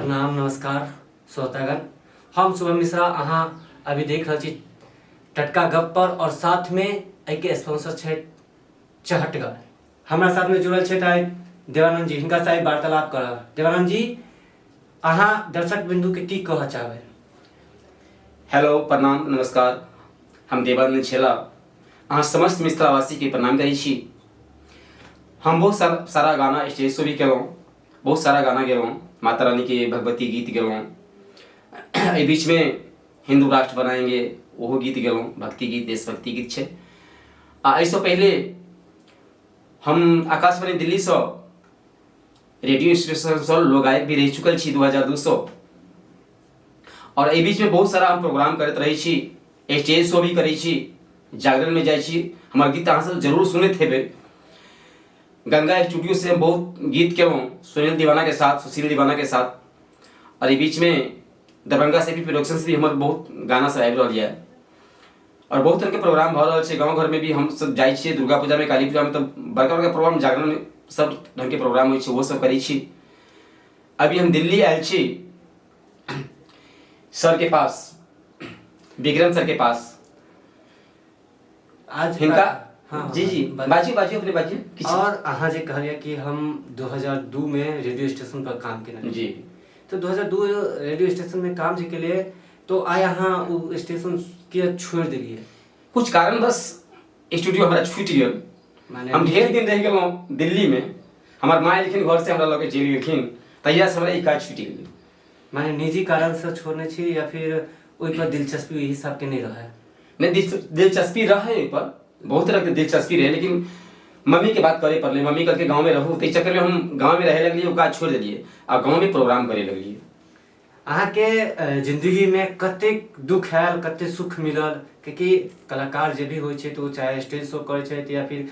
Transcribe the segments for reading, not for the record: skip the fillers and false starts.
प्रणाम नमस्कार श्रोतागण, हम शुभम मिश्रा, अहाँ अभी देख रहल छी टटका गप पर और साथ में एहिके स्पॉन्सर छै चहटगर। हमरा साथ में जुड़ल छथि आइ देवानंद जी, हिनका से आइ वार्तालाप करब। देवानंद जी, अहाँ दर्शक बिंदु के की कहऽ चाहबै? हेलो, प्रणाम, नमस्कार। हम देवानंद छेला, अहाँ समस्त मिथिलावासीके प्रणाम करै छी। हम बहुत सारा सारा गाना स्टेज शो भी केलहुँ, बहुत सारा गाना गेलहुँ, माता रानीके भगवती गीत गेलहुँ, एहि बीचमे हिन्दू राष्ट्र बनाएंगे ओहो गीत गेलहुँ, भक्ति गीत, देशभक्ति गीत छै। आ एहिसँ पहिले हम आकाशवाणी दिल्लीसँ रेडियो स्टेशनसँ लोकगायक भी रहि चुकल छी 2002सँ। और एहि बीचमे बहुत सारा हम प्रोग्राम करैत रहै छी, स्टेज शो भी करै छी, जागरणमे जाइ छी। हमर गीत अहाँ सब जरूर सुनैत हेबै। गंगा स्टूडियो से हम बहुत गीत केलहुँ सुनील दीवाना के साथ, सुशील दीवाना के साथ। और एहि बीचमे दरभंगा से भी प्रोडक्शन से भी हमर बहुत गाना सब आबि रहल यऽ और बहुत तरहके प्रोग्राम भऽ रहल छै। गाँव घरमे भी हम सब जाइ छियै दुर्गा पूजामे, काली पूजामे, तऽ बड़का बड़का प्रोग्राम, जागरणमे सब ढङ्गके प्रोग्राम होइ छै, ओहो सब करै छी। अभी हम दिल्ली आयल छी सर के पास, विक्रम सर के पास। आज हिनका हाँ, जी जी, बाजू बाजू, अपने बाजू किछु। और अहाँ जे कहलियै कि हम 2002 में रेडियो स्टेशन पर काम केने तो 2002 रेडियो स्टेशन में काम जे केलियै तो आइ अहाँ ओ स्टेशन के छोड़ि देलियै? कुछ कारणवश स्टूडियो हमरा छूटि गेल। माने हम ढेर दिन रहि गेलहुँ दिल्लीमे। हमर माँ एलखिन घर से, हमरा लऽ के चलि गेलखिन, तहियासँ हमरा ई काज छूटि गेल। माने निजी कारण से छोड़ने छी या फिर ओहि पर दिलचस्पी ओहि हिसाब के नहीं रहे? नहीं, दिलचस्पी रहे, ओहि पर बहुत तरहके दिलचस्पी रहे, लेकिन मम्मी के बात करे पड़लै। मम्मी कहलकै गाँवमे रहू, ताहि चक्करमे हम गाँवमे रहे लगलियै, ओ काज छोड़ि देलियै आ गाँवमे प्रोग्राम करे लगलियै। अहाँके जिंदगी में कतेक दुख आयल, कतेक सुख मिलल? क्योंकि कलाकार जे भी होइ छै तऽ ओ चाहे स्टेज शो करै छथि या फिर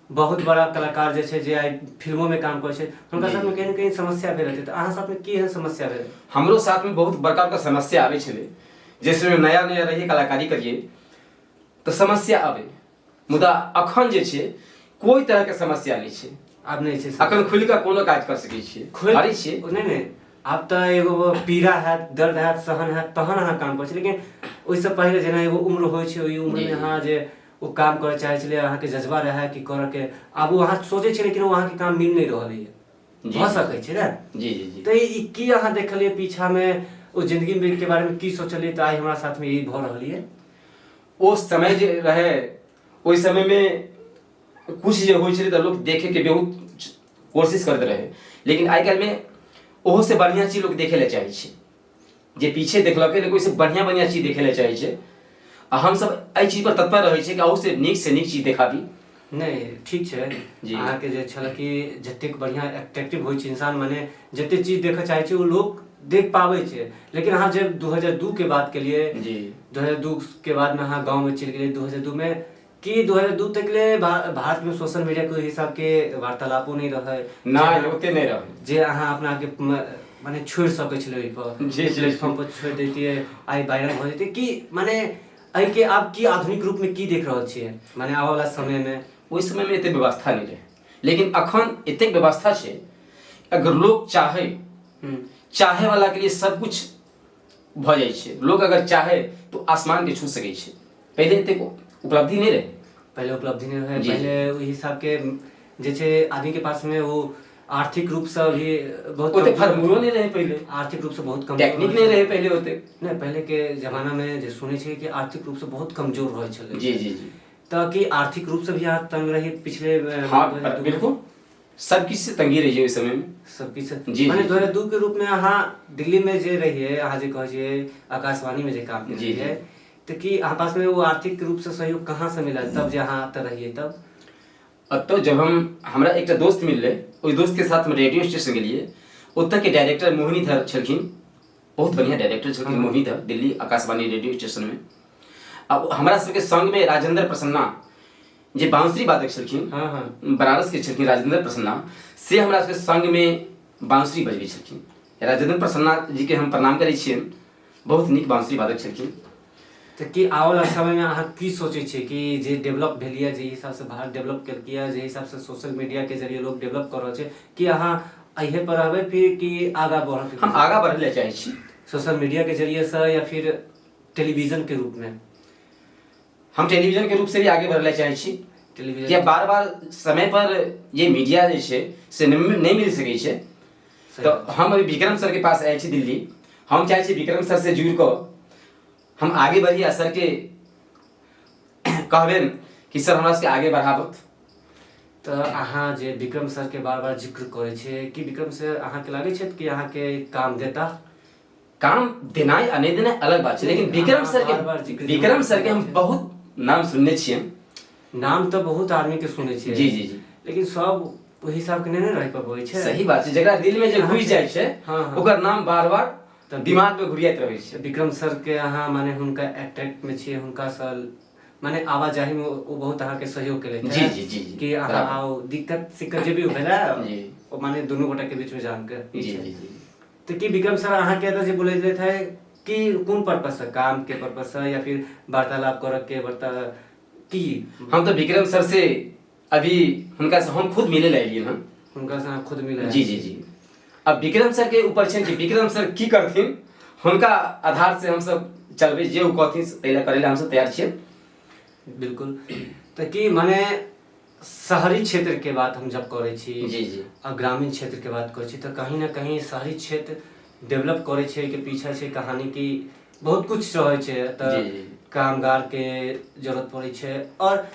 बहुत बड़ा कलाकार जे छै जे आइ फिल्मो में काम करै छै, हुनका साथमे कहीं ने कहीं समस्या भेल हेतै, तऽ अहाँ साथमे की एहन समस्या भेल? हमरो साथमे बहुत बड़का बड़का समस्या आबै छलै। जैसे नया नया रहियै, कलाकारी करियै तऽ समस्या आबै, मुदा अखन जे छै कोइ तरहके समस्या नहि छै। आब नहि छै? अखन खुलि कऽ कोनो काज कऽ सकै छियै, करै छियै। नहि नहि, आब तऽ एगो पीड़ा हैत, दर्द हैत, सहन हैत, तहन अहाँ काम करै छी। लेकिन ओहिसँ पहिले जेना एगो उम्र होइ छै, ओहि उम्रमे अहाँ जे ओ काम करऽ चाहै छलियै, अहाँके जज्बा रहै कि करऽके, आब ओ अहाँ सोचै छियै लेकिन ओ अहाँके काम मिल नहि रहल यऽ, भऽ सकै छै ने? जी जी जी। तऽ ई की अहाँ देखलियै पीछामे, ओ जिंदगी के बारेमे की सोचलियै तऽ आइ हमरा साथमे ई भऽ रहल यऽ? ओ समय जे रहै, ओहि समयमे कुछ जे होइ छलै तऽ लोक देखैके बहुत कोशिश करैत रहै, लेकिन आइ काल्हिमे ओहोसँ बढ़िआँ चीज लोक देखै लए चाहै छै। जे पीछे देखलकै, लेकिन ओहिसँ बढ़िआँ बढ़िआँ चीज देखै लए चाहै छै आ हमसब एहि चीजपर तत्पर रहै छियै कि अहूसँ नीकसँ नीक चीज देखाबी। नहि, ठीक छै। अहाँके जे छल कि जतेक बढ़िआँ एट्रैक्टिव होइ छै इंसान, मने जतेक चीज देखऽ चाहै छै ओ लोक देख पाबै छै, लेकिन अहाँ जे 2002 के बात केलियै, 2002 के बादमे अहाँ गाँवमे चलि गेलियै 2002 मे, कि 2002 तक ले भारत में सोशल मीडिया के हिसाब के वार्तालापो नहीं रहे? नहि, ओते नहि रहे। जे अहाँ अपना के माने छोड़ि सकै छलै ओहि पर जी, जी। प्लेटफॉर्म पर छोड़ि दैतियै, आइ वायरल भऽ जैतै। कि माने एहिके आब की आधुनिक रूप में की देख रहल छियै, माने आबऽ वाला समय में? ओहि समयमे एते व्यवस्था नहि रहै, लेकिन अखन एतेक व्यवस्था छै, अगर लोग चाहे, चाहे वाला के लिए सब कुछ भऽ जाइ छै। लोग अगर चाहे तो आसमान के छू सकै छै। पहिले एतेक उपलब्धि नहि रहै। पहिले उपलब्धि नहि रहै। पहिले ओहि हिसाब के जे छै आदमी के पास में वो आर्थिक रूप से भी बहुत ओते कमजोर। फार्मूलो नहि रहै पहिले। आर्थिक रूप से बहुत कमजोर टेक्निक रहै नहि छलै। रहै पहिले ओते। नहि, पहिले के जमाना में जे सुनै छै कि आर्थिक रूप से बहुत कमजोर रहै छलै। जी जी जी तऽ कि आर्थिक रूप से भी अहाँ तंग रही पिछले हाँ, 2002? बिल्कुल, सब किछु से तंगी रहियै ओहि समय में। सब किछु। जी, माने जी। 2002 के रूप में अहाँ दिल्ली में जे रहियै, अहाँ जे कहै छियै आकाशवाणी में जे काम केने रहियै, तऽ की अहाँ पास में वो आर्थिक रूप से सहयोग कहाँ से मिलल तब जे अहाँ एतऽ रहियै तब? एतऽ जब हम हमरा एकटा दोस्त मिललै, ओहि दोस्तके साथ हम रेडियो स्टेशन गेलियै। ओतऽके डायरेक्टर मोहिनी धर छलखिन, बहुत बढ़िआँ डायरेक्टर छलखिन मोहिनी धर, दिल्ली आकाशवाणी रेडियो स्टेशनमे। आ हमरा सबके संगमे राजेंद्र प्रसन्ना जे बांसुरी वादक छलखिन, हाँ हाँ बनारस के छलखिन राजेंद्र प्रसन्ना, से हमरा सबके संगमे बांसुरी बजबै छलखिन। राजेंद्र प्रसन्ना जीके हम प्रणाम करै छियनि, बहुत नीक बांसुरी वादक छलखिन। तऽ की आबऽवला समयमे अहाँ की सोचै छियै कि जे डेवलप भेल यऽ, जे हिसाबसँ भारत डेवलप केलकै यऽ, जे हिसाबसँ सोशल मीडियाके जरिए लोक डेवलप कऽ रहल छै, कि अहाँ अहे पर रहबै फिर कि आगाँ बढ़ऽ हम आगाँ बढ़ै लए चाहै छी। सोशल मीडिया के जरिए से या फिर टेलीविजन के रूप में? हम टेलीविजन के रूप से भी आगे बढ़ै लए चाहै छी। टेलीविजन किया बार बार समय पर जे मीडिया जे छै से नहि मिल सकै छै। तऽ हम अभी विक्रम सर के पास आयल छी दिल्ली। हम चाहै छी विक्रम सर से जुड़ि कऽ हम आगे बढ़ी आ सर के कहबनि कि सर हमरा सबके आगे बढ़ाबथु। तऽ अहाँ जे विक्रम सर के बार बार जिक्र करै छियै, कि विक्रम सर अहाँके लागै छथि कि अहाँके काम देता? काम देनाइ आ नहि देनाइ अलग बात छै, लेकिन विक्रम सर बार बार के जिक्र विक्रम सर के हम बहुत नाम सुनने छियनि। नाम तऽ बहुत आदमी के सुनै छियै। जी जी जी। लेकिन सब ओहि हिसाब के नहि ने रहि पबै छै। सही बात छै, जकरा दिल में जे घुसि जाइ छै हँ, हँ। ओकर नाम बार बार तऽ दिमाग में घुरियाइत रहै छै। विक्रम सर के अहाँ माने हुनका अट्रैक्ट में छियै, हुनका सँ माने आवाजाही में ओ बहुत अहाँके सहयोग केलथि। जी, जी, जी, जी। कि अहाँ बराबर। आओ, दिक्कत सिक्कत जे भी भेलै जी। ओ माने दुनू गोटा के बीच में जान के ई जी छै। जी जी। तऽ की विक्रम सर अहाँके एतऽ जे बोलैत है कि कोन पर्पस से, काम के पर्पस से या फिर वार्तालाप करऽ के वार्ता की? हम तऽ विक्रम सर से अभी हुनका से हम खुद मिले लए एलियै हन। हुनका से अहाँ खुद मिले? जी जी जी। अब विक्रम सर के ऊपर छै कि विक्रम सर की करथिन, हुनका आधार से हमसब चलबै, जे ओ कहथिन ताहि लए करै लए हमसब तैयार छियै। बिल्कुल। तऽ की माने शहरी क्षेत्र के बात हम जब करै छी जी जी आ ग्रामीण क्षेत्र के बात करै छी, तऽ कहीं ना कहीं शहरी क्षेत्र डेवलप करै छै के पीछा छै कहानी की बहुत कुछ रहै छै, तऽ जी, जी। कामगार के जरूरत पड़ै छै। और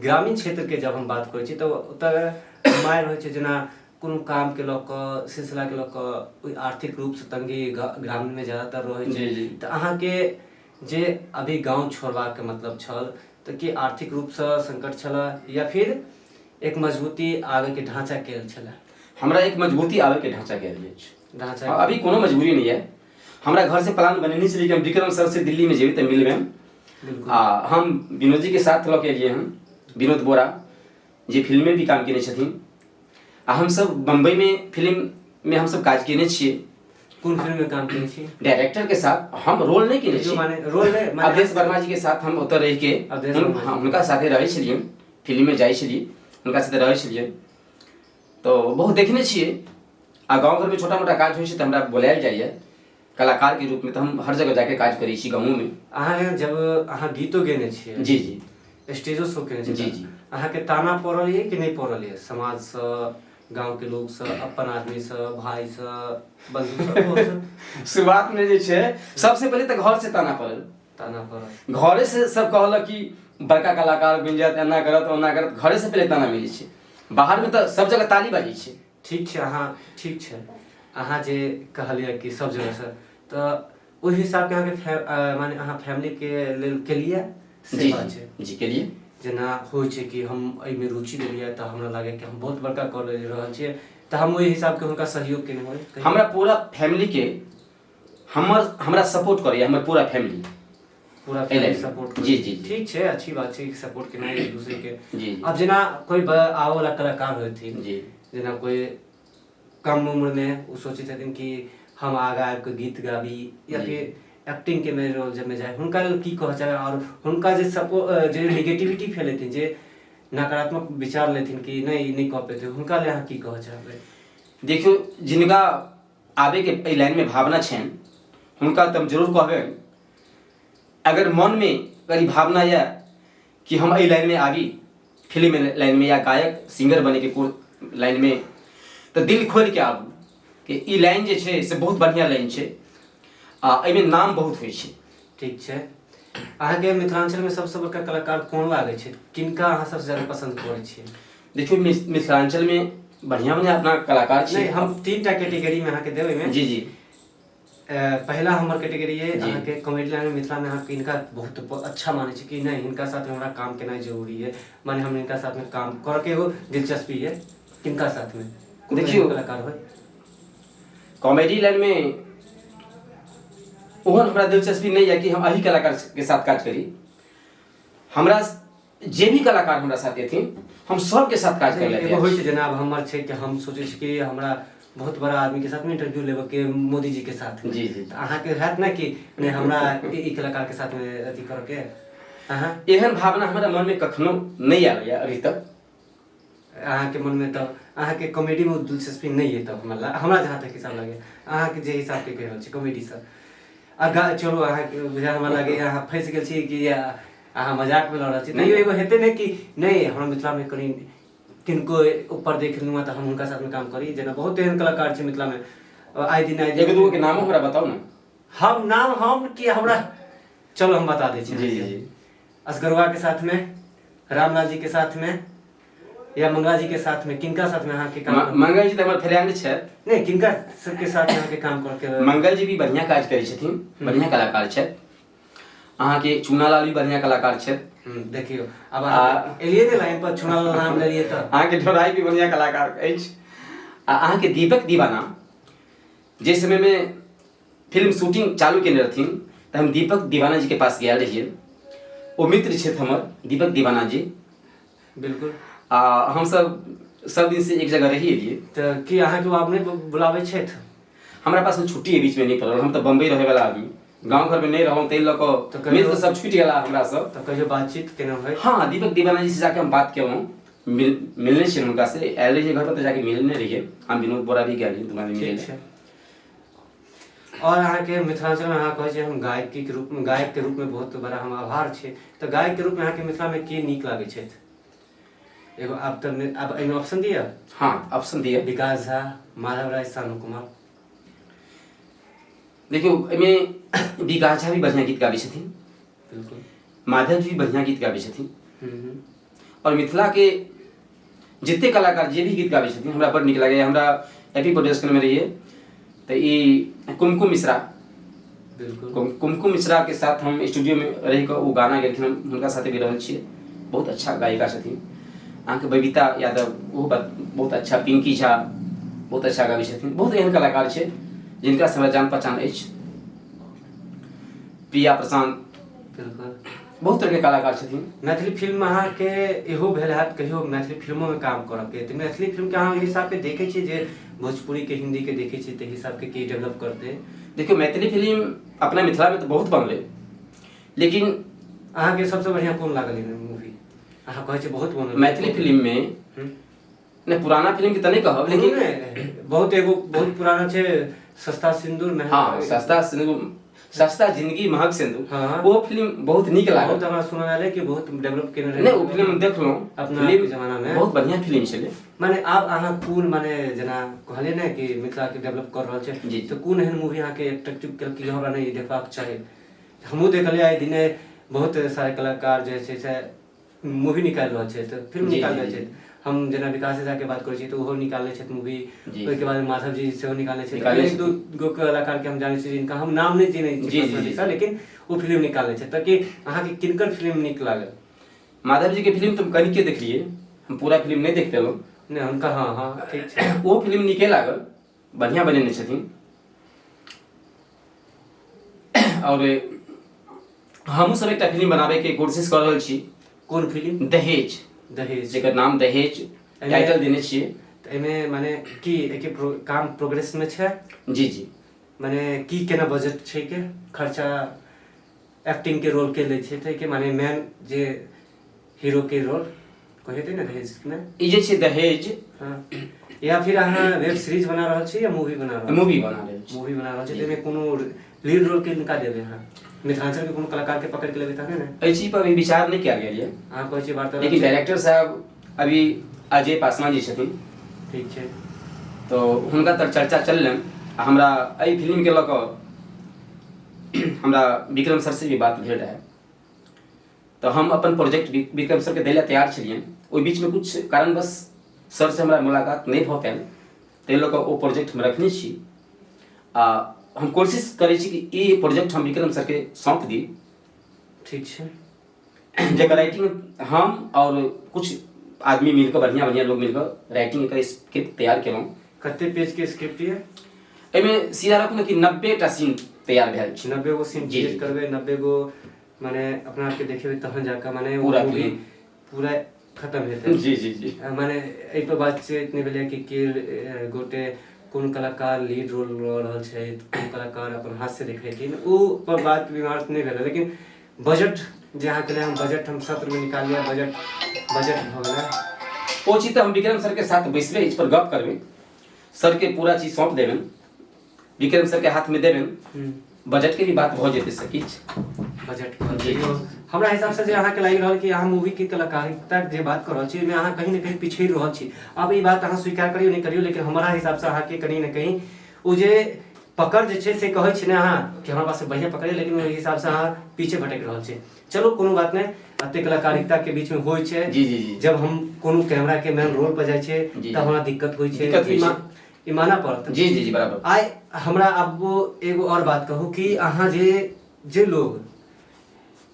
ग्रामीण क्षेत्र के जब हम बात करै छी तऽ ओतऽ मारि होइ छै, जेना कोनो काम के लऽ कऽ, सिलसिला के लऽ कऽ ओहि आर्थिक रूप से तंगी ग्रामीण में ज्यादातर रहै छै। जी, जी। तऽ अहाँके जे अभी गाँव छोड़बाक मतलब छल, तऽ की आर्थिक रूपसँ संकट छलै या फिर एक मजबूती आगेके ढाँचा केल छलै? हमरा एक मजबूती आबैके ढाँचा कयल अछि। ढाँचा। अभी कोनो मजबूरी नहि यऽ। हमरा घर से प्लान बनेने छलियै कि हम विक्रम सर से दिल्ली में जेबै तऽ मिलबै। बिल्कुल। आ हम विनोद जी के साथ लऽ के एलियै हन, विनोद बोरा जे फिल्म में भी काम केने छथिन, आ हमसब बम्बई में फिल्म में हमसब काज केने छियै। कोन फिल्म में काम केने छी? डायरेक्टर के साथ हम रोल नहि केने जो छी। माने रोल नहि माने अवधेश वर्मा जी के साथ हम ओतऽ रहि के अवधेश वर्मा जी। हाँ, हुनका साथे रहै छलियै, फिल्म में जाइ छलियै, हुनका साथे रहै छलियै, तऽ बहुत देखने छियै। आ गाँव घरमे छोटा मोटा काज होइ छै तऽ हमरा बोलायल जाइए कलाकार के रूप में, तऽ हम हर जगह जाके काज करै छी गाँवो में। अहाँ जब अहाँ गीतो गेने छियै, जी जी, स्टेजो शो केने छियै, जी, जी। अहाँके ताना पड़ल ये कि नहि पड़ल ये समाजसँ, गाँवके लोकसँ, अपन आदमीसँ, भाईसँ, बंधुसँ? शुरुआत में जे छै सबसे पहिले तऽ घर से ताना पड़ल। ताना पड़ल। घरे से सब कहलक कि बड़का कलाकार बनि जायत, एना करत ओना करत, घरे से पहिले ताना मिलै छै। बाहर में तऽ सब जगह ताली बाजै छै। ठीक छै, अहाँ ठीक छै, अहाँ जे कहलियै कि सब जगहसँ, तऽ ओहि हिसाबके अहाँके माने अहाँ फैमिलीके लेल केलियै से जी बात छै? जी, केलियै। जेना होइ छै कि हम एहिमे रुचि लेलियै तऽ हमरा लागै कि हम बहुत बड़का कऽ रहल छियै, तऽ हम ओहि हिसाबके हुनका सहयोग केने होइ? हमरा पूरा फैमिलीके हमर हमरा सपोर्ट करैए, हमर पूरा फैमिली। पूरा एहि फैमिली लाइन। सपोर्ट? जी, जी, जी। ठीक छै, अच्छी बात छै कि सपोर्ट केनाइ एक दूसरे के। जी, जी। अब जेना कोई आबऽ वाला कलाकार होथिन, जी, जेना कोई कम उम्र में ओ सोचै छथिन कि हम आगा आबि कऽ गीत गाबी या जी। फिर एक्टिंग के में रोल में जाए, हुनका लेल की कहऽ चाहबै? और हुनका जे सपो जे निगेटिविटी फैलेथिन, जे नकारात्मक विचार लेथिन कि नहि ई नहि कऽ पेतै, हुनका लेल अहाँ की कहऽ चाहबै? देखियौ, जिनका आबैके एहि लाइनमे भावना छनि हुनका तऽ हम जरूर कहबनि, अगर मनमे अगर ई भावना यऽ कि हम एहि लाइनमे आबी, फिल्म लाइनमे या गायक सिंगर बनैके लाइनमे, तऽ दिल खोलिके आबू कि ई लाइन जे छै से बहुत बढ़िआँ लाइन छै आ एहिमे नाम बहुत होइ छै। ठीक छै। अहाँके मिथिलाञ्चलमे सबसँ बड़का कलाकार कोन लागै छै? किनका अहाँ सबसँ ज्यादा पसन्द करै छियै? देखियौ, मिथिलाञ्चलमे बढ़िआँ बढ़िआँ अपना कलाकार नहि छै। हम 3 टा कैटेगरीमे अहाँके देब एहिमे। जी जी। पहिला हमर कैटेगरी है जी। अहाँके कॉमेडी लाइन में मिथिला में अहाँ किनका बहुत अच्छा मानै छी कि नहि हिनका साथ में हमरा काम केनाइ जरूरी है, माने हम हिनका साथ में काम करऽ के एगो दिलचस्पी है, किनका साथ में? कोनो देखियौ, एहन कलाकार होइ। कॉमेडी लाइन में ओहन हमरा दिलचस्पी नहि यऽ कि हम एही कलाकार के साथ काज करी। हमरा जे भी कलाकार हमरा साथ एथिन हम सबके साथ काज करै लए एगो तैयार होइ छी। छै, जेना आब हमर छै कि हम सोचै छी कि हमरा बहुत बड़ा आदमी के साथ में इंटरव्यू लेबऽ के, मोदी जी के साथ में। जी, जी। तऽ अहाँके हैत ने कि नहि हमरा ई कलाकार के साथ में अथी करऽ के अहाँ? एहन भावना हमरा मनमे कखनो नहि आयल यऽ अभी तक। अहाँके मनमे तऽ अहाँके कॉमेडीमे दिलचस्पी नहि अइ तब हमरा हमरा जहाँ तक हिसाब लागैए अहाँके जे हिसाबके कहि रहल छी कॉमेडीसँ आ गा चलू अहाँके बुझा हमरा लागैए अहाँ फँसि गेल छी कि अहाँ मजाकमे लऽ रहल छी तैयो एगो हेतै ने कि नहि हमरा मिथिलामे कनि किनको ऊपर देख लेलहुँ तऽ हम हुनका साथमे काम करी जेना बहुत एहन कलाकार छै मिथिलामे आइ दिन आइ दिन एक दूगो के नामो हमरा बताउ ने हम नाम हम कि हमरा चलो हम बता दै छी जी जी जी असगरुआ के साथ में रामलाल जी के साथ में या मंगला जी के साथ में किनका साथ में अहाँ के काम मंगल जी तऽ हमर फ्रेंड छथि नहीं किनका सबके साथ अहाँ के काम करके मंगल जी भी बढ़िया काज करै छथिन बढ़िया कलाकार छथि अहाँके चूनालाल भी बढ़िया कलाकार छथि देखियौ आब अहाँ एलियै ने लाइन पर चूनालाल नाम लेलियै तऽ अहाँके ढोराइ भी बढ़िया कलाकार अछि आ अहाँके दीपक दीवाना जे समयमे फिल्म शूटिंग चालू केने रहथिन तऽ हम दीपक दीवाना जी के पास गेल रहियै ओ मित्र छथि हमर दीपक दीवाना जी बिल्कुल आ हमसब सब दिन से एक जगह रहि एलियै तऽ की अहाँके ओ आब नहि बुलाबै छथि हमरा पास में छुट्टी बीच में नहीं पड़ल हम तऽ बम्बई रहे वाला आदमी गाँव घर में नहीं रहूँ ताहि लऽ तऽ कऽ कहियो- मित्र सब छुटि गेला हमरा सब तऽ कहियो बातचीत केना होइ हाँ दीपक दीवाना जी से जाके हम बात केलहुँ मिलने छियनि हुनका से आयल रहियै घर पर तऽ जाके मिलने रहियै हम विनोद बोरा भी गेल रहियै दुनू आदमी ठीक मिलै छै और अहाँके मिथिलाञ्चलमे अहाँ कहै छियै हम गायकीके रूपमे गायकके रूपमे बहुत बड़ा हम आभार छै तऽ गायकके रूपमे अहाँके मिथिलामे के नीक लागै छथि एगो आब तऽ आब एहिमे ऑप्शन दिअ हाँ ऑप्शन दिअ विकास झा माधव राय सानू कुमार देखियौ एहिमे विकास झा भी बढ़िआँ गीत गाबै छथिन बिल्कुल माधव जी भी बढ़िआँ गीत गाबै छथिन हम्म, आओर मिथिलाके जते कलाकार जे भी गीत गाबै छथिन हमरा बड़ नीक लागैए हमरा एपी प्रोडक्शनमे रहियै तऽ ई कुमकुम मिश्रा बिल्कुल कुमकुम मिश्रा के साथ हम स्टूडियो में रहि कऽ ओ गाना गेलखिन हम हुनका साथे भी रहल छियै बहुत अच्छा गायिका छथिन अहाँके बबीता यादव ओहो बहुत अच्छा पिंकी झा बहुत अच्छा गाबै छथिन बहुत एहन कलाकार छै जिनका से हमरा जान पहचान अछि प्रिया प्रशांत बिल्कुल बहुत तरहके कलाकार छथिन मैथिली फिल्म अहाँके इहो भेल हैत कहियो मैथिली फिल्मोमे काम करऽके तऽ मैथिली फिल्मके अहाँ ओहि हिसाबके देखै छियै जे भोजपुरीके हिन्दीके देखै छियै ताहि हिसाबके की डेवलप करतै देखियौ मैथिली फिल्म अपना मिथिलामे तऽ बहुत बनलै लेकिन अहाँके सबसँ बढ़िआँ कोन लागल मूवी अहाँ कहै छियै बहुत बनल मैथिली फिल्ममे नहि पुराना फिल्म के तऽ नहि कहब लेकिन बहुत एगो बहुत पुराना छै सस्ता सिंदूर में हाँ सस्ता सिंदूर सस्ता जिंदगी महग सिंदूर हाँ। वो फिल्म बहुत नीक लागल बहुत हमरा सुनल आयल कि बहुत डेवलप केने रहे नहीं वो फिल्म देखलहुँ अपना फिल्म जमाना में बहुत बढ़िया फिल्म छलै माने आब अहाँ कोन माने जेना कहलियै ने कि मिथिला के डेवलप कर रहल छै जी। तऽ कोन एहन मूवी अहाँके अट्रैक्टिव केलक कि हमरा नहि देखबाक चाही हमहूँ देखलियै आइ दिने बहुत सारे कलाकार जे छै से मूवी निकालि रहल छै तऽ फिल्म निकालि रहल छै हम जेना विकास झा के बात करै छी तऽ ओहो निकालने छथि मूवी ओहिके बाद माधव जी सेहो निकालने छथि एक दू गो कलाकार के हम जानै छी जिनका हम नाम नहि चिन्है छी लेकिन ओ फिल्म निकालने छथि तऽ कि अहाँके किनकर फिल्म नीक लागल माधव जी के फिल्म तऽ हम कनिके देखलियै हम पूरा फिल्म नहि देख पेलहुँ नहि हुनका हँ हँ ठीक छै ओ फिल्म नीके लागल बढ़िआँ बनेने छथिन आओर हमहूँ सब एकटा फिल्म बनाबैके कोशिश कऽ रहल छी कोन फिल्म दहेज दहेज जेकर नाम दहेज टाइटल देने छियै तऽ एहिमे माने की एहिके काम प्रोग्रेसमे छै जी जी माने की केना बजट छै के खर्चा एक्टिंग के रोल के लै छै तऽ के माने मेन जे हीरो के रोल कहैते ने दहेज मे ई जे छै दहेज हाँ या फिर अहाँ वेब सीरीज बना रहल छी या मूवी बना रहल मूवी बना रहल छी मूवी बना रहल छी ताहिमे कोनो लीड रोल के किनका देबै अहाँ मिथिलांचल के कोनो कलाकार के पकड़ के लेबै तहने ने एहि चीज पर अभी विचार नहि कयल गेल यऽ अहाँ कहै छियै वार्तालाप लेकिन डायरेक्टर साहब अभी अजय पासवान जी छथिन ठीक छै तऽ हुनका तर चर्चा चललनि आ हमरा एहि फिल्मके लऽ कऽ हमरा विक्रम सर से भी बात भेल रहै तऽ हम अपन प्रोजेक्ट विक्रम सरके दै लए तैयार छलियनि ओहि बीचमे किछु कारणवश सरसँ हमरा मुलाकात नहि भऽ पायल ताहि लऽ कऽ ओ प्रोजेक्ट हम रखने छी आ हम कोशिश करै छी कि ई प्रोजेक्ट हम विक्रम सरके सौंप दी ठीक छै जकर राइटिंग हम आओर कुछ आदमी मिलकऽ बढ़िआँ बढ़िआँ लोग मिलकऽ राइटिंग एकर स्क्रिप्ट तैयार केलहुँ कते पेज के स्क्रिप्ट ये एहिमे सीधा रखू ने कि 90 टा सीन तैयार भेल छै 90 गो सीन क्रिएट करबै 90 गो माने अपना आपके देखेबै तहन जाकऽ माने पूरा मूवी फिल्म। पूरा खत्म हेतै जी जी जी माने एहि पर बातचीत नहि भेलै कि के गोटे कोन कलाकार लीड रोल लऽ रहल छै कोन कलाकार अपन हाथ से देखेथिन ओ पर बात विमर्श नहि भेलै लेकिन बजट जे अहाँके हम बजट हम सत्रमे निकाललियै बजट बजट भऽ गेलै ओ चीज तऽ हम विक्रम सर के साथ बैसबै, इस पर गप करबै, सर के पूरा चीज सौंप देबनि, विक्रम सर के हाथ में देबनि, बजट के भी बात भऽ जेतै सब किछु। बजट के बात हमरा हिसाब से जे अहाँके लागि रहल कि अहाँ मूवी के कलाकारिता जे बात कर रहल छी ओहिमे अहाँ कहीं ने कहीं पिछड़ि रहल छी। आब ई बात अहाँ स्वीकार करियौ नहि करियौ, लेकिन हमरा हिसाब से अहाँके कहीं ने कहीं ओ जे पकड़ जे छै से कहै छी ने अहाँ कि हमरा पास बढ़िआँ पकड़, लेकिन ओहि हिसाब से अहाँ पीछे भटकि रहल छी। चलू कोनो बात नहि, एते कलाकारिता के बीच में होइ छै। जी जी जी जब हम कोनो कैमरा के मेन रोल पर जाइ छै तब हमरा दिक्कत होइ छै, दिक्कत होइ छै। ई मानऽ पड़त। जी जी जी बराबर। आइ हमरा आब एगो और बात कहू कि अहाँ जे लोग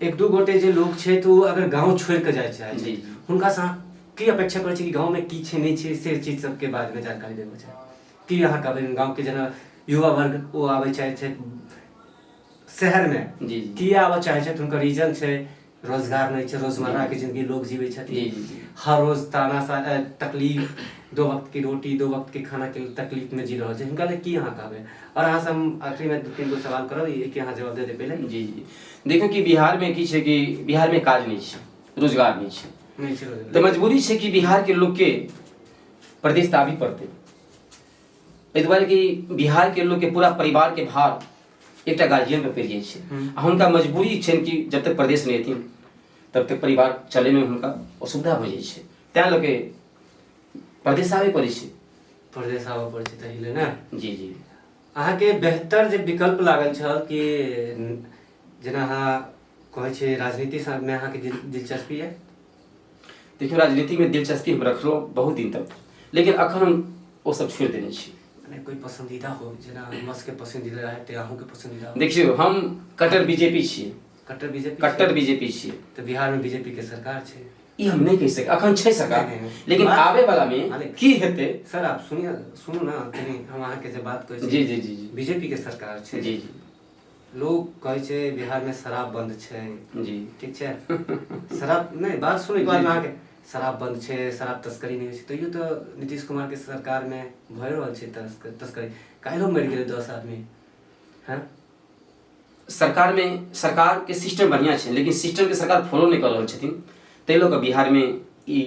एक दू गोटे जे लोग छै तऽ ओ अगर गाँव छोड़ि कऽ जाइ चाहै छै, हुनका से अहाँ की अपेक्षा करै छी कि गाँवमे की छै नहि छै से चीज सबके बारेमे जानकारी देबऽ चाही की अहाँ कहबै गाँवके जेना युवा वर्ग ओ आबै चाहै छै शहरमे, जी जी किया आबऽ चाहै छथि? हुनकर रीजन छै रोजगार नहि छै, रोजमर्राके जिंदगी लोग जीबै छथिन, जी, जी, जी। हर रोज ताना सा तकलीफ, दो वक्त की रोटी दो वक्त के खाना के तकलीफ में जी रहल छै, हुनका लेल की अहाँ कहबै? और अहाँ से हम आखिरी में दू तीन गो सवाल करब, ई के अहाँ जवाब दे दे पहिले। जी जी देखियौ कि बिहार में की छै कि बिहार में काज नहि छै, रोजगार नहि छै, नहि छै रोजगार। तऽ मजबूरी छै कि बिहार के लोग के प्रदेश तऽ आबही पड़तै। एहि दुआरे कि बिहार के लोग के पूरा परिवार के भार एकटा गार्जियन पर पड़ि जाइ छै आ हुनका मजबूरी छनि कि जब तक प्रदेश नहि एथिन तब तक परिवार चलैमे हुनका असुविधा हो जाइ छै, तैं लऽ के प्रदेश आबे पड़ै छै। प्रदेश आबऽ पड़ै छै ताहि लेल ने। जी जी अहाँके बेहतर जे विकल्प लागल छल कि जेना अहाँ कहै छियै राजनीति मे अहाँके दिलचस्पी यऽ? देखियौ, राजनीतिमे दिलचस्पी हम रखलहुँ बहुत दिन तक, लेकिन अखन हम ओ सब छोड़ि देने छी। मने कोइ पसन्दीदा हो, जेना हमर सबके पसन्दीदा रहै ते अहूँके पसन्दीदा हो। देखियौ, हम कट्टर बीजेपी छियै। कट्टर बीजेपी? कट्टर बीजेपी छियै। तऽ बिहारमे बीजेपी के सरकार छै। ई हम नहि कहि सकै, अखन छै सरकार, नहि, नहि। लेकिन आबे वाला मे मालिक। की हेतै? सर आप सुनिए, सुनू ना कनि, हम अहाँके जे बात कहै छी। जी जी जी जी बीजेपी के सरकार छै। जी जी लोग कहै छै बिहारमे शराब बंद छै। जी ठीक छै, शराब नहि, बात सुनै के बाद अहाँके शराब बंद छै, शराब तस्करी नहि होइ छै, तैयो तऽ नीतीश कुमार के सरकारमे भए रहल छै तस्करी। काल्हिो मरि गेलै 10 आदमी। हँ, सरकारमे सरकारके सिस्टम बढ़िआँ छै, लेकिन सिस्टमके सरकार फॉलो नहि कऽ रहल छथिन, ताहि लऽ कऽ बिहारमे ई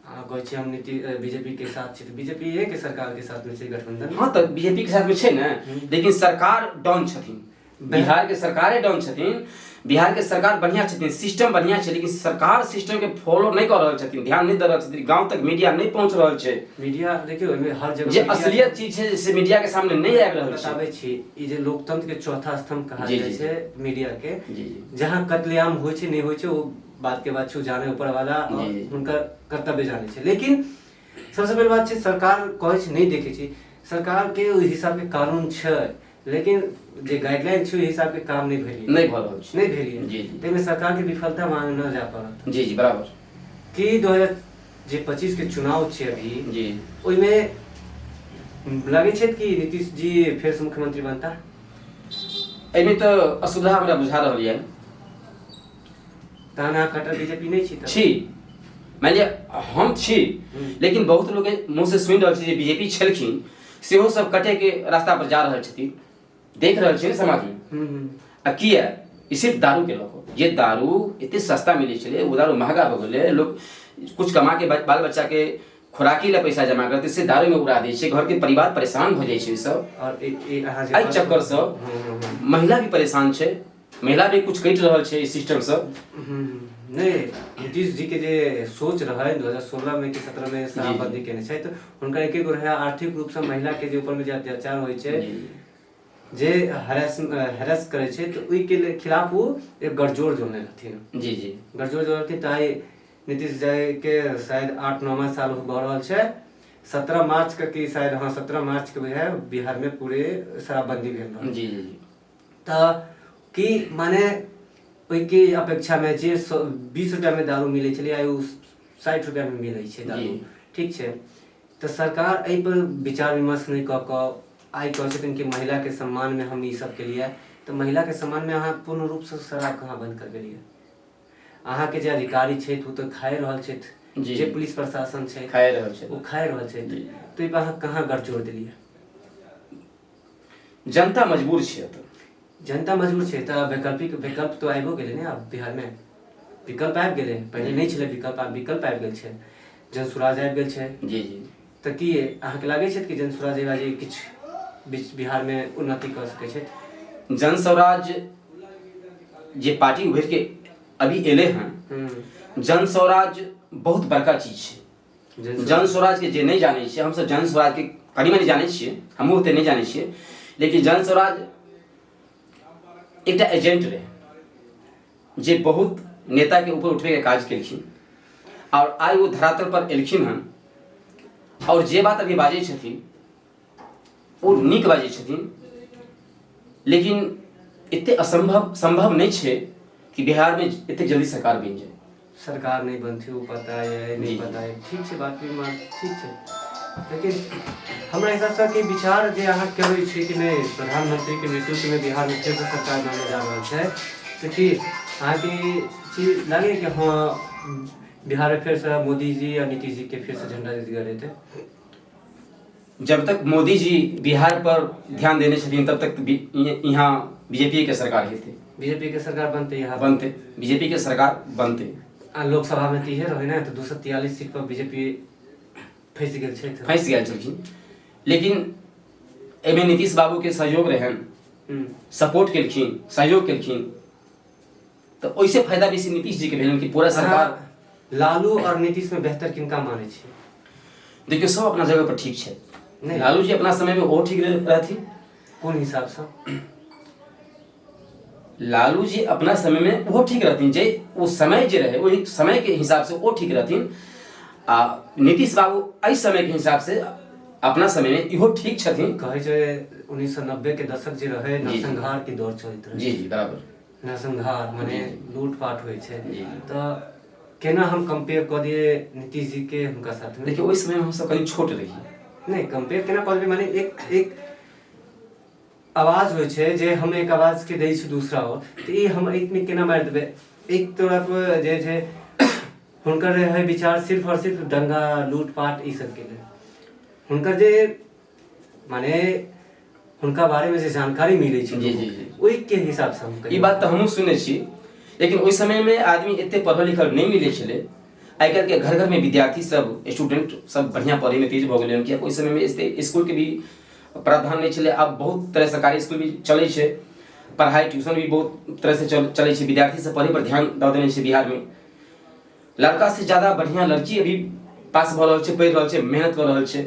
अहाँ कहै छियै हम नीतीश बीजेपी के साथ छी, तऽ बीजेपी के सरकार के साथ मे छै गठबंधन। हँ, तऽ बीजेपी के साथ मे छै ने, लेकिन सरकार डाउन छथिन, बिहार के सरकारे डाउन छथिन। बिहार के सरकार बढ़िया छथिन, सिस्टम बढ़िया छै, लेकिन सरकार सिस्टम के फॉलो नहि कऽ रहल छथिन, ध्यान नहि दऽ रहल छथिन, गाँव तक मीडिया नहि पहुँच रहल छै। मीडिया देखियौ, एहिमे हर जगह जे असलियत चीज छै से मीडिया के सामने नहि आबि रहल छै। बताबै छी, ई जे लोकतंत्र के चौथा स्तंभ कहल जाइ छै मीडिया के, जी जी जहाँ कत्लेआम होइ छै नहि होइ छै ओ बात के बात छै, जाने ऊपर वाला और हुनकर कर्तव्य जाने छै। लेकिन सबसे पहले बात छै सरकार कहै छै नहि देखै छै, सरकार के ओहि हिसाब के कानून छै, लेकिन जे गाइडलाइन छै ओहि हिसाब के काम नहि भेल, नहि भऽ रहल छै, नहि भेल। जी जी ताहिमे सरकार के विफलता मानल जा पड़त। जी जी बराबर। कि 2025 के चुनाव छै अभी, जी ओहिमे लगै छै कि नीतीश जी फेर से मुख्यमंत्री बनता? एहिमे तऽ असुविधा हमरा बुझा रहल यऽ। तहन अहाँ कट्टर बीजेपी नहि छी? छी, मानि लिअ हम छी, लेकिन बहुत लोग मुँह से सुनि रहल छी जे बीजेपी छलखिन सेहो सब कटे के रास्ता पर जा रहल छथिन, देख रहल छियै ने समाजमे। आ किया? ई सिर्फ दारू के लऽ कऽ, जे दारू एते सस्ता मिलै छलै ओ दारू महगा भऽ गेलै। लोक कुछ कमा के बाल बच्चा के खुराकी लए पैसा जमा करतै से दारूमे उड़ा दै छै, घरके परिवार परेशान भऽ जाइ छै ओहिसँ। और एहि चक्करसँ महिला भी परेशान छै, महिला भी कुछ कटि रहल छै ई सिस्टमसँ। नहि, नीतीश जी के जे सोच रहै 2016 में कि 17 में शराबबंदी केने छै, तऽ हुनका एके गो रहै आर्थिक रूपसँ महिला के जे ऊपर में जे अत्याचार होइ छै, जे हेरेस हेरेस करै छै, तऽ ओहिके खिलाफ ओ एक गठजोड़ जोड़ने रहथिन। जी जी गठजोड़ जोड़ने रहथिन। तऽ आइ नीतीश जी के शायद 8-9 साल भऽ रहल छै, 17 मार्च के कि शायद, हाँ 17 मार्च के बुझाय बिहार में पूरे शराबबंदी भेल रहै। जी जी तऽ कि माने ओहिके अपेक्षामे जे 20 रुपैआमे दारू मिलै छलै, आइ ओ 60 रुपैआमे मिलै छै दारू। ठीक छै, तऽ सरकार एहिपर विचार विमर्श नहि कऽ कऽ आइ कहै छथिन कि महिलाके सम्मानमे हम ई सब केलियै, तऽ महिलाके सम्मानमे अहाँ पूर्ण रूपसँ शराब कहाँ बन्द करबेलियै? अहाँके जे अधिकारी छथि ओ तऽ खाए रहल छथि, जे पुलिस प्रशासन छै खाए रहल छै, ओ खाए रहल छथि, तऽ एहिपर अहाँ कहाँ गठजोड़ देलियै? जनता मजबूर छै एतऽ। जनता मजबूर छै तऽ वैकल्पिक विकल्प तऽ आबिओ गेलै ने। आब बिहारमे विकल्प आबि गेलै, पहिले नहि छलै विकल्प, आब विकल्प आबि गेल छै। जनसुराज आबि गेल छै। जी जी। तऽ की अहाँके लागै छै कि जनसुराज जी किछु बीच बिहारमे उन्नति कऽ सकै छै? जन स्वराज जे पार्टी उभरि के अभी एले हन, जन स्वराज बहुत बड़का चीज छै। जन स्वराज के जे नहि जानै छियै, हमसब जन स्वराज के कनि मनि जानै छियै, हमहूँ ओते नहि जानै छियै, लेकिन जन स्वराज एकटा एजेंट रहै जे बहुत नेताके ऊपर उठबैके काज केलखिन आओर आइ ओ धरातल पर एलखिन हन आओर जे बात अभी बाजै छथिन ओ नीक बाजै छथिन, लेकिन एते असंभव संभव नहि छै कि बिहारमे एते जल्दी सरकार बनि जाय। सरकार नहि बनतै ओ पता है नहि पता है, ठीक छै, बात भी ठीक छै, लेकिन हमरा हिसाबसँ कि विचार जे अहाँ कहै छी कि नहि प्रधानमंत्रीके नेतृत्वमे बिहारमे फेरसँ सरकार बनने जा रहल छै, तऽ की अहाँके चीज लागैए कि हँ बिहारमे फेरसँ मोदीजी आ नीतीश जीके फेरसँ झंडा गड़ेतै? जब तक मोदी जी बिहार पर ध्यान देने छथिन तब तक यहाँ बीजेपी के सरकार हेतै। बीजेपी के सरकार बनते यहाँ? बनते, बीजेपी के सरकार बनते। आ लोकसभा में तऽ इहे रहै ने, तऽ 243 सीट पर बीजेपी फँसि गेल छै। फँसि गेल छलखिन, लेकिन एहिमे नीतीश बाबू के सहयोग रहनि, सपोर्ट केलखिन, सहयोग केलखिन, तऽ ओहिसँ फायदा बेसी नीतीश जी के भेलनि कि पूरा सरकार। लालू और नीतीश में बेहतर किनका मानै छी? देखियौ, सब अपना जगह पर ठीक छै। नहि, लालू जी अपना समय में ओहो ठीक रहथिन। कोन हिसाबसँ? लालू जी अपना समय में ओहो ठीक रहथिन, जे ओ समय जे रहे ओहि समय के हिसाब से ओ ठीक रहथिन, आ नीतीश बाबू एहि समय के हिसाब से अपना समय में इहो ठीक छथिन। कहै छै 1990 के दशक जे रहे नरसंहार के दौर चलैत रहे। जी जी, बराबर। नरसंहार मने लूटपाट होइ छै, तऽ केना हम कंपेयर कऽ दियै नीतीश जी के हुनका साथ में? देखियौ, ओहि समय में हमसब कनि छोट रहियै। नहि, कंपेयर केना कऽ देबै, माने एक एक आवाज होइ छै जे हम एक आवाज के दै छी दूसरा ओर, तऽ ई हम एक में केना मारि देबै? एक तरफ जे छै हुनकर रहै विचार सिर्फ और सिर्फ दंगा लूटपाट ई सब के लेल, हुनकर जे माने हुनका बारे में जे जानकारी मिलै छै जी, जी, जी। ओहि के हिसाब से हम ई बात तऽ हमहूँ सुनने छी, लेकिन ओहि समयमे आदमी एते पढ़ल लिखल नहि मिलै छलै। आइ काल्हिके घर घरमे विद्यार्थी सब स्टूडेंट सब बढ़िआँ पढ़ैमे तेज भऽ गेलै हन, किएक ओहि समयमे एते इसकुलके भी प्रावधान नहि छलै। आब बहुत तरह सरकारी इसकुल भी चलै छै, पढ़ाइ ट्यूशन भी बहुत तरहसँ चलै छै, विद्यार्थी सब पढ़ै पर ध्यान दऽ देने छै। बिहारमे लड़का से ज्यादा बढ़िआँ लड़की अभी पास भऽ रहल छै, पढ़ि रहल छै, मेहनत कऽ रहल छै,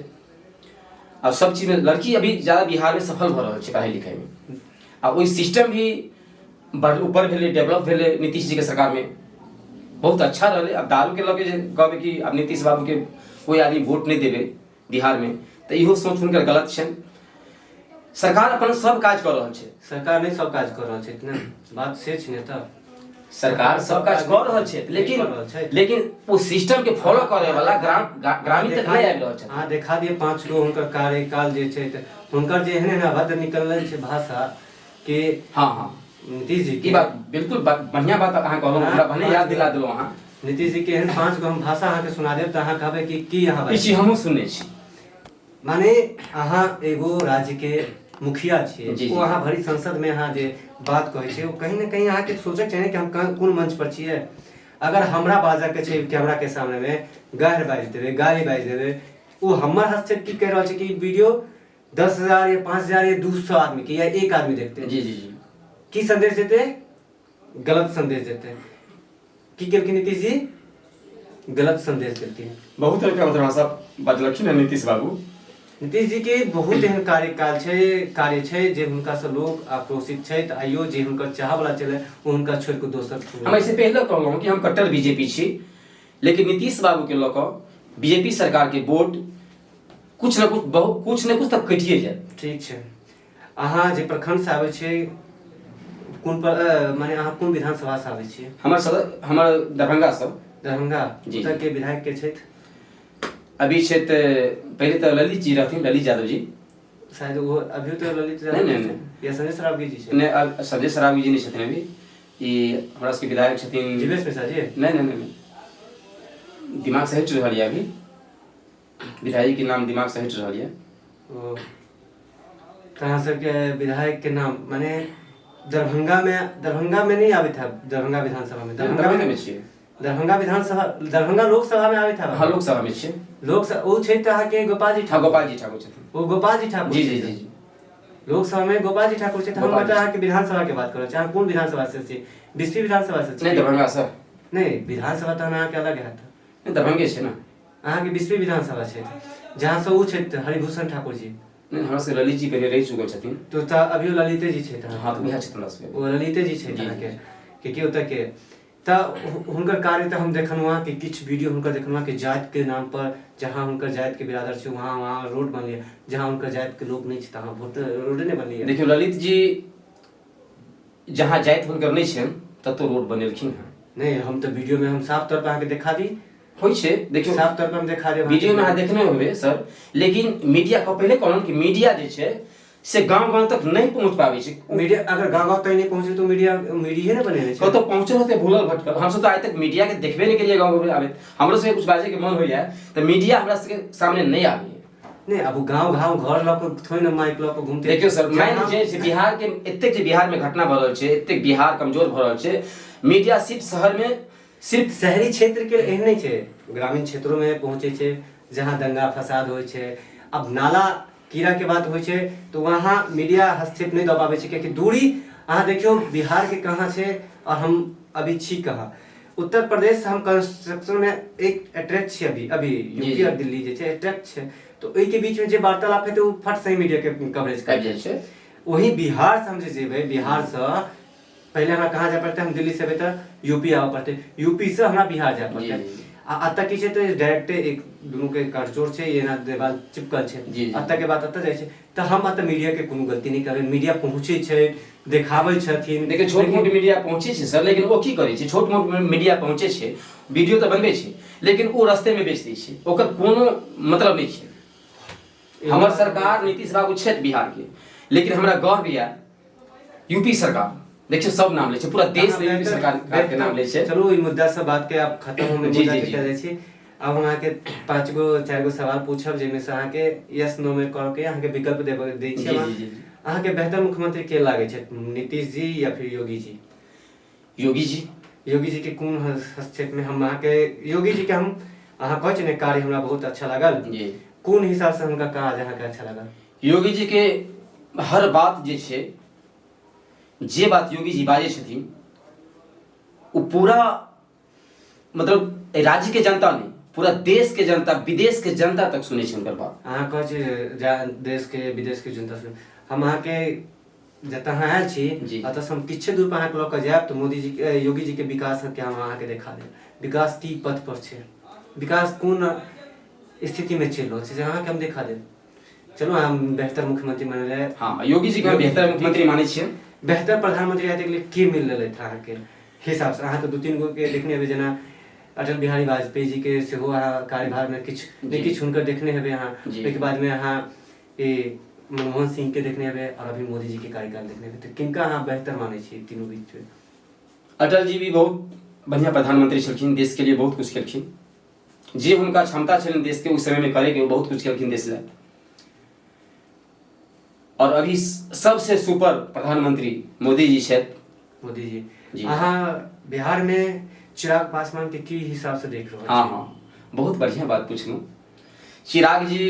आ सब चीजमे लड़की अभी ज्यादा बिहारमे सफल भऽ रहल छै पढ़ाइ लिखाइमे, आ ओहि सिस्टम भी बड़ ऊपर भेलै, डेवलप भेलै नीतीश जीके सरकारमे, बहुत अच्छा रहलै। आब दारूके लऽ के जे कहबै कि आब नीतीश बाबूके कोइ आदमी वोट नहि देबै बिहारमे, तऽ इहो सोच हुनकर गलत छनि। सरकार अपन सब काज कऽ रहल छै। सरकार नहि सब काज कऽ रहल छै ने, बात से छै ने, तऽ सरकार सब काज कऽ रहल छै, लेकिन लेकिन ओ सिस्टम के फॉलो करे वाला ग्रामीण तक नहि आबि रहल छै। अहाँ देखा दिअ 5 गो हुनकर कार्यकाल जे छै, तऽ हुनकर जे एहन एहन अभद्र निकलल छै भाषा के। हाँ हाँ, नीतीश जी ई बात बिल्कुल बढ़िया बात अहाँ कहलहुँ, हमरा भने याद दिला देलहुँ अहाँ। नीतीश जी के एहन 5 गो हम भाषा अहाँके सुना देब तऽ अहाँ कहबै कि की अहाँ ई चीज हमहूँ सुनने छी। माने अहाँ एगो राज्य के मुखिया छियै, जी, ओ जी। अहाँ भरि संसद में अहाँ जे बात कहै छियै ओ कहीं ने कहीं अहाँके सोचक चाही ने कि हम कोन मंच पर छियै। अगर हमरा बाजऽ के छै कैमरा के सामने में गारि बाजि देबै, गाली बाजि देबै, ओ हमर हस्तक्षेप की कहि रहल छै कि वीडियो 10,000 या 5,000 या 200 आदमी के या एक आदमी देखते। जी जी जी। की संदेश देते? गलत संदेश देते। की केलखिन नीतीश जी? गलत संदेश देलखिन। बहुत तरह के भाषा बजलखिन हन नीतीश बाबू। नीतीश जी के बहुत एहन कार्यकाल छै, कार्य छै जे हुनका से लोग आक्रोशित छै, तऽ आइयो जे हुनकर चाह वाला छलै ओ हुनका छोड़ि कऽ दोसर हम एहिसँ पहिले कहलहुँ कि हम कट्टर बीजेपी छी, लेकिन नीतीश बाबू के लऽ कऽ बीजेपी सरकार के वोट कुछ न कुछ बहुत कुछ न कुछ तऽ कटिए जायत। ठीक छै। अहाँ जे प्रखंड से आबै छियै कोन पर, माने अहाँ कोन विधानसभा से आबै छियै? हमर सदर हमर दरभंगा सब। दरभंगा। जी। ओतऽ के विधायक के छथि? अभी छथि, पहिले तऽ ललित जी रहथिन, ललित यादव जी। शायद वो अभी तो ललित यादव नहीं, नहीं, छथिन। नहीं। या संजय सरावगी जी छथिन? नहि, अब संजय सरावगी जी नहि छथिन अभी, ई हमरा सबके विधायक छथिन जीवेश मिश्रा जी। नहि नहि नहि नहि, दिमाग से हटि रहल यऽ अभी विधायक के नाम दिमाग से हटि रहल यऽ। ओ तऽ अहाँ सबके विधायक के नाम माने दरभंगा में, दरभंगा में नहीं आबैत है, दरभंगा विधानसभा में? दरभंगा में छियै। दरभंगा विधानसभा, दरभंगा लोकसभा में आबैत हँ, लोकसभा में छै। लोकसभा ओ छै तऽ अहाँके गोपाल जी ठाकुर। गोपाल जी ठाकुर छथिन। ओ गोपाल जी ठाकुर। जी जी जी जी। लोकसभा में गोपाल जी ठाकुर छै। तऽ हम मतलब अहाँके विधानसभा के बात करै छी। अहाँ कोन विधानसभा से छी? बिस्फी विधानसभा से छी? नहि, दरभंगा से। नहि, विधानसभा तहन अहाँके अलग हैत। नहि, दरभंगे छै ने। अहाँके बिस्फी विधानसभा छै, जहाँ से ओ छथि हरिभूषण ठाकुर जी। नहि, हमरा सबके ललित जी पहिले रहि चुकल छथिन। तो तऽ अभियो ललिते जी छथि। हँ, तऽ उएह छथिन हमरा सबके। ओ ललिते जी छथि अहाँके के ओतऽ के। तऽ हुनकर कार्य तऽ हम देखलहुँ हँ कि किछु वीडियो हुनकर देखलहुँ हँ कि जातिके नाम पर जहाँ हुनकर जातिके बिरादर छै वहाँ वहाँ रोड बनलै, जहाँ हुनकर जातिके लोक नहि छै तहाँ वोट रोडे नहि बनलै। देखियौ, ललित जी जहाँ जाति हुनकर नहि छनि ततौ रोड बनेलखिन हँ। नहि, हम तऽ वीडियोमे हम साफ तौर पर अहाँके देखा दी। होइ छै, देखियौ, साफ तौर पर हम देखा देब। वीडियोमे अहाँ देखने होबै सर, लेकिन मीडिया के पहिले कहलहुँ कि मीडिया जे छै से गाँव गाँव तक नहि पहुँच पाबै छै। मीडिया अगर गाँव गाँव तक नहि पहुँचे तऽ मीडिया मीडिये ने बनेने छै। कतौ पहुँचल होतै भूलल भटकल। हमसब तऽ आइ तक मीडिया के देखबे नहि केलियै गाँव घरमे आबैत। हमरो सबके कुछ बाजैके मन होइया तऽ मीडिया हमरा सबके सामने नहि आबैया। नहि, आब गाँव गाँव घर लऽ कऽ थोड़े ने माइक लऽ कऽ घुमते। देखियौ सर, मानि जे छै बिहार के एतेक जे बिहार में घटना भऽ रहल छै, एतेक बिहार कमजोर भऽ रहल छै, मीडिया सिर्फ शहर में, सिर्फ शहरी क्षेत्र के एहन नहि छै, ग्रामीण क्षेत्रो में पहुँचै छै जहाँ दंगा फसाद होइ छै। अब नाला कीड़ा के बात होइ छै तऽ वहाँ मीडिया हस्तक्षेप नहि दऽ पाबै छै, कियाकि दूरी अहाँ देखियौ बिहार के कहाँ छै और हम अभी छी कहाँ। उत्तर प्रदेश हम कंस्ट्रक्शन में एक अट्रैक्ट छै अभी अभी यूपी और दिल्ली जे छै अट्रैक्ट छै, तऽ ओहिके बीच में जे वार्तालाप हेतै ओ फट से मीडिया के कवरेज आबि जाइ छै। वही बिहार से हम जे जेबै, बिहार से पहिले हमरा कहाँ जाय पड़तै? हम दिल्ली से एबै तऽ यूपी आबऽ पड़तै, यूपी से हमरा बिहार जाय पड़तै। आ एतऽ की छै तऽ डायरेक्टे एक दुनू के काटजोड़ छै, एना देवाल चिपकल छै। एतऽ के बात एतऽ जाइ छै। तऽ हम एतऽ मीडिया के कोनो गलती नहि करबै। मीडिया पहुँचै छै, देखाबै छथिन। देखियौ, छोट मोट मीडिया पहुँचै छै सर, लेकिन ओ की करै छै? छोट मोट मीडिया पहुँचै छै, वीडियो तऽ बनबै छै, लेकिन ओ रस्तेमे बेच दै छै, ओकर कोनो मतलब नहि छै। हमर सरकार नीतीश बाबू छथि बिहारके, लेकिन हमरा गर्व यऽ यूपी सरकार। देखियौ, सब नाम लै छै, पूरा देश मे यूपी सरकार के नाम लै छै। चलू, ई मुद्दा से बात के आब खत्म हम मुद्दा के चलै छी। आब हम अहाँके पाँच गो चारि गो सवाल पूछब, जाहिमे से अहाँके यस नो में कर के अहाँके विकल्प देब दै छी। अहाँके बेहतर मुख्यमंत्री के लागै छै, नीतीश जी या फिर योगी जी? योगी जी। योगी जी के कोन हस्तक्षेप में हम अहाँके योगी जी के हम अहाँ कहै छी ने कार्य हमरा बहुत अच्छा लागल, कोन हिसाब से हुनका काज अहाँके अच्छा लागल? योगी जी के हर बात जे छै, जे बात योगी जी बाजै छथिन ओ पूरा मतलब राज्य के जनता नहि, पूरा देश के जनता, विदेश के जनता तक सुनै छै हुनकर बात। अहाँ कहै छी देश के विदेश के जनता सुनै। हम अहाँके जतऽ अहाँ आयल छी ओतऽ से हम किछु दूर पर अहाँके लऽ कऽ जायब तऽ मोदी जी के, योगी जी के विकास के हम अहाँके देखा देब। विकास की पथ पर छै, विकास कोन स्थिति में चलि रहल छै, से अहाँके हम देखा देब। चलू, हम बेहतर मुख्यमंत्री मानल जाय। हाँ, योगी जी के हम बेहतर मुख्यमंत्री मानै छियै। बेहतर प्रधानमंत्री आइ तक लिए के मिल रहलै अहाँके हिसाब से? अहाँ तऽ दू तीन गो के देखने हेबै, जेना अटल बिहारी वाजपेयी जी के सेहो अहाँ कार्यभार में किछु ने किछु हुनकर देखने हेबै अहाँ। ओहिके बाद में अहाँ ई मनमोहन सिंह के देखने हेबै और अभी मोदी जी के कार्यकाल देखने हेबै, तऽ किनका अहाँ बेहतर मानै छियै तीनू बीच में? अटल जी भी बहुत बढ़िया प्रधानमंत्री छलखिन, देश के लिए बहुत कुछ केलखिन। जे हुनका क्षमता छलनि देश के उस समय में करे के, वो बहुत कुछ केलखिन देश लए। और अभी सबसे सुपर प्रधानमंत्री मोदी जी छथि। मोदी जी। जी। अहाँ बिहार में चिराग पासवान के की हिसाब से देख रहल हाँ छी? हाँ, बहुत बढ़िया बात पूछलहुँ। चिराग जी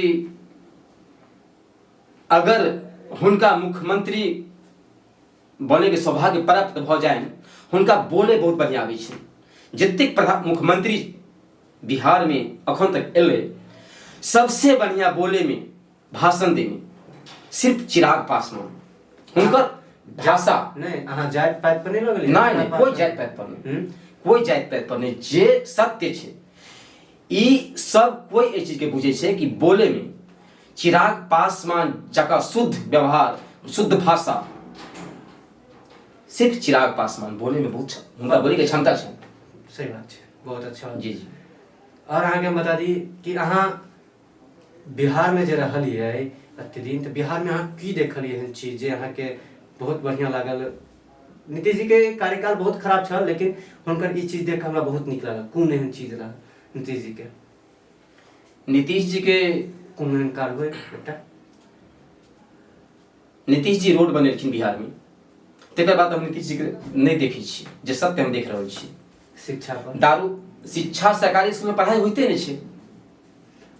अगर हुनका मुख्यमंत्री बनैके सौभाग्य प्राप्त भऽ जानि, हुनका बोले बहुत बढ़िआँ आबै छै। जतेक प्रधान मुख्यमंत्री बिहारमे अखन तक एलै, सबसे बढ़िआँ बोलेमे, भाषण दैमे सिर्फ चिराग पासवान। हुनकर भाषा नहि, अहाँ जाति पाति पर नहि लगलियै? नहि नहि, कोइ जाति पाति पर नहि। कोइ जाति पाति पर नहि। जे सत्य छै ई सब कोइ एहि चीजके बुझै छै कि बोलेमे चिराग पासवान जकाँ शुद्ध व्यवहार, शुद्ध भाषा सिर्फ चिराग पासवान बोलेमे बहुत हुनका बोलैके क्षमता छै। सही बात छै, बहुत अच्छा। जी जी। और अहाँके हम बता दी कि अहाँ बिहारमे जे रहलियै एते दिन, तऽ बिहारमे अहाँ की देखलियै एहन चीज जे अहाँके बहुत बढ़िआँ लागल? नीतीश जी के कार्यकाल बहुत खराब छल, लेकिन हुनकर ई चीज देख कऽ हमरा बहुत नीक लागल। कोन एहन चीज रहल नीतीश जी के? नीतीश जी के कोन एहन कार्य होइ एकटा? नीतीश जी रोड बनेलखिन बिहारमे, तकर बाद हम नीतीश जी के नहि देखै छी, जे सत्य हम देख रहल छी। शिक्षा पर दारू शिक्षा सरकारी स्कूल में पढ़ाई होइते नहि छै।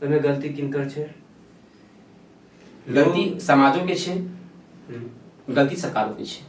ओहिमे गलती किनकर छै? गलती समाजो के छै, गलती सरकारो के छै।